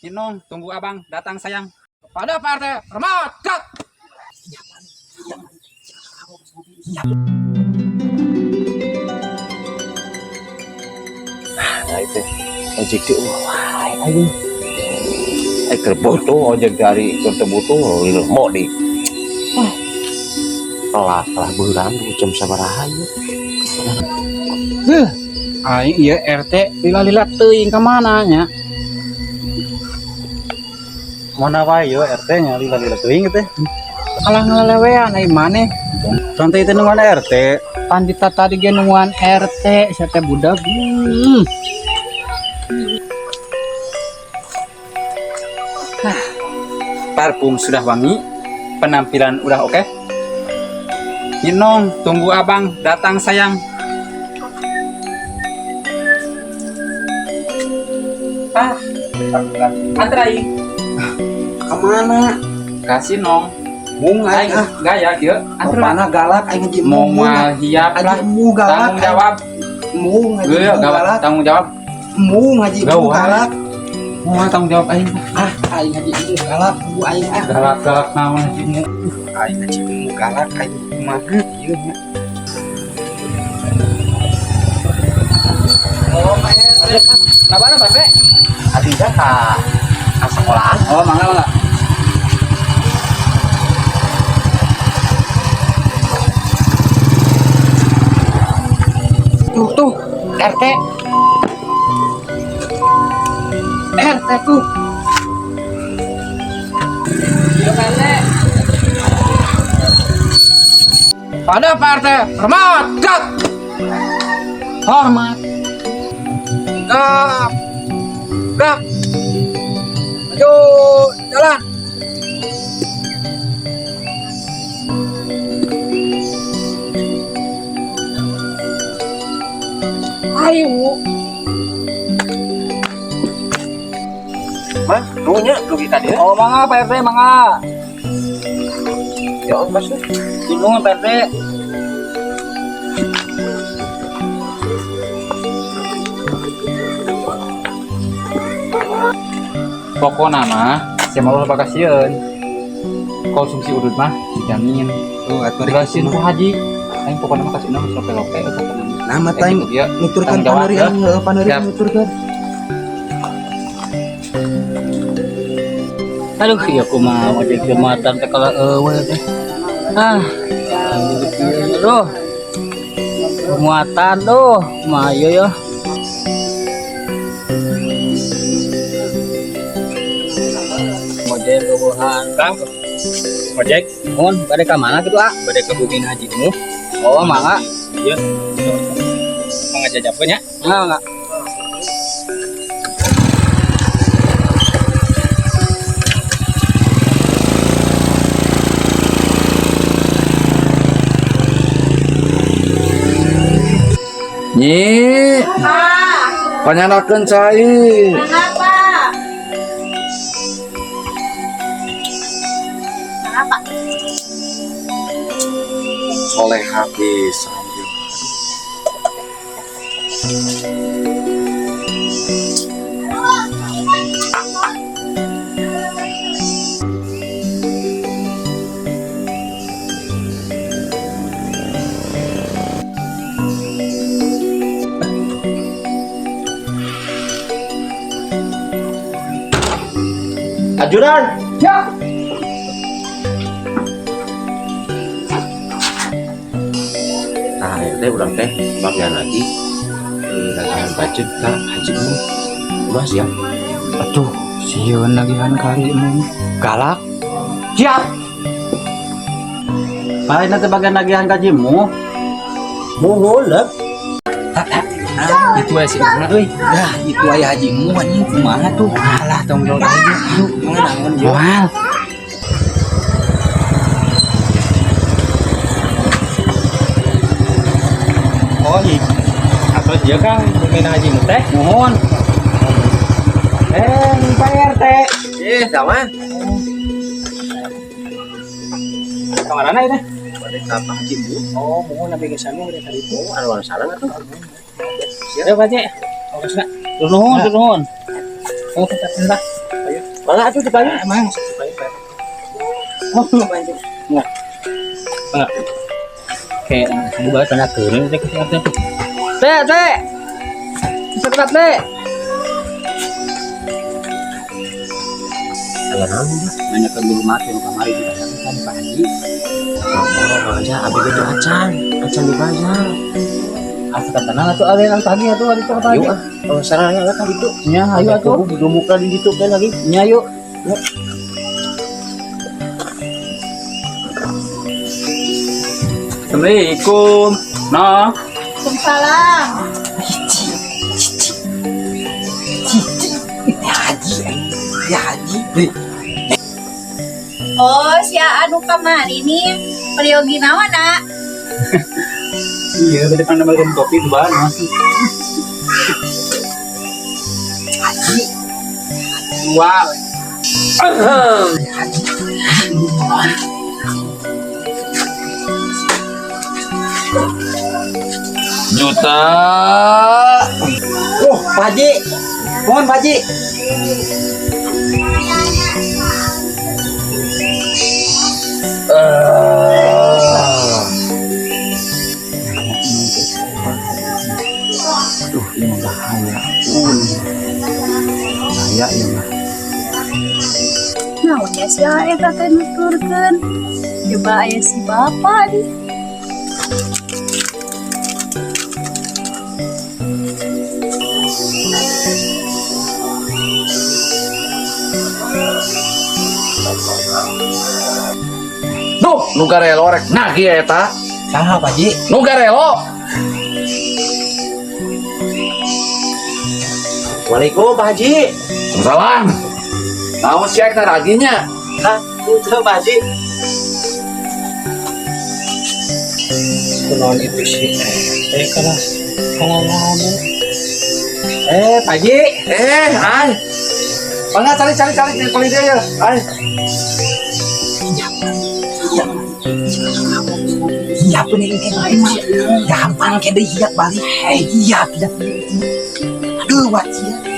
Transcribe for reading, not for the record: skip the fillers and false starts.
Nyi Nong, tunggu abang datang sayang. Pada Pak RT, hormat, gerak. Nah itu ojek teh, wah, ayo. Eh, keur butuh ojek dari keur teu butuh mau di. Ah, telat telah beurang jam sabaraha ieu? Huh, aing ieu RT lila-lila teuing ka mana nya? Mana wae yo RT nya lila-lila teuing teh. Alah, ngalelewean aing maneh. Santai teh nungguan RT. Pan dita tadi ge nungguan RT, sia teh budak. Ah, parfum sudah wangi, penampilan udah oke. Nyi Nong, tunggu abang datang sayang. Ah, antar aing. Kemana? Kasih Nong. Mung Aing aing ah. gaya kieu. Antar. Bapana galak aing haji Mau mung. moal hiap lah. Haji mu galak. Tanggung jawab. Mung haji Gue mu gawat galak. tanggung jawab. Mung haji mu Gawat. galak. Mau tanggung jawab aing. Ah, aing haji mu galak, bu aing ah. Galak-galak naon haji mu. Aing haji mu galak aing kumaha ieu nya. Oh, kapan Pak? Abi teh ka sekolahan. Oh, mangga mangga. Tuh tuh, RT. RT tuh. Yo RT. Pada Pak RT, hormat, gerak. Hormat. Gerak. Gerak. Maju, jalan. Ayo. Mah, nunya dugi ka dieu. Oh, mangga Pak RT, mangga. Ya pas. Tulungan Pak RT. Pokokna mah, siapa ulah bakal sieun. Konsumsi udut mah dijamin. Tuh atuh Jelasin ku haji. Aing pokokna mah kasih nama lope-lope pokokna. Nah, mata aing Gitu ya. nuturkeun Tanggung jawab, panerian heueuh panerian Siap. nuturkeun. Aduh, iya kumaha ojek jumatan teh kalau eueuh teh. Ah. Aduh. Muatan tuh, kumaha ieu ya. Ojek eueuhan. Kang. Ojek. Mun, bade ka mana kitu ah? Bade ka bumi haji mu. Oh, mangga. Iya. Mangga jajapkeun nya. Mangga. Nyi, panyanakeun cai. Mengapa? Mengapa? Soleha pisan. Ajuran. Ya. Nah, ieu teh urang teh bagian lagi dagangan budget ka haji mu. Kumaha siap? Aduh, sieun lagian kali mun. Galak. Siap. Paling nanti bagian nagihan gajimu. Muhun lah. Itu aja sih, euy. Dah, itu aya haji mu anjing kumaha tuh. Alah, tanggung jawab aja. Yuk, mana naon ieu? Moal. Oh, iya. Atau dia Kang bumi haji mu teh. Mohon. Eh, Pak RT. Eh, sama. Kamarana itu? Bade ka Pak Haji mu. Oh, mohon nabi ke sana udah tadi itu. Oh, anu salah atuh. Ya, Pak Cek. Oh, kesana. Nuhun, nuhun. Oh, kita pindah. Ayo. Mangga atuh dipanggil. Emang supaya Oh, ngapain? Enggak. Enggak. Kayak buka tanda keureun teh ke teh. Teh, teh. Sekedap teh. Aya naon dah? Nanya ke guru mati nu kamari dibayar kan Pak Haji. Oh, aja abi gitu acan, acan dibayar. Asa tenang atuh ari Pak Haji atuh ari Pak Haji. Ayo ah, oh sarana lah kan itu. Nya ayo atuh. Kudu muka di ditu kan lagi. Nya ayo. Assalamualaikum. Nah, Waalaikumsalam. Ya haji. Oh, si anu kamari nih. Peryogi naon, nak? Iya, tadi kan namakan kopi dua, mas. Haji. Dua. Juta. Oh, Pak Haji. Mohon Pak Haji. Aduh, ini mah bahaya. Bahaya ya mah. Naon ya si eta teh nuturkeun. Coba aya si bapak nih. Duh, nu garelo rek nagih eta. Saha Pak Haji? Nu garelo. Waalaikumsalam Pak Haji. Salam. Naon sih eta naginya? Hah? Itu Pak Haji. Kunaon itu sih eh kelas kalau lamu. Pak Haji. Ay. Mangga cari cari cari cari dia ya. Ay. Iya bener ini mah. Gampang kede hiap balik. Iya tidak. Aduh wajib.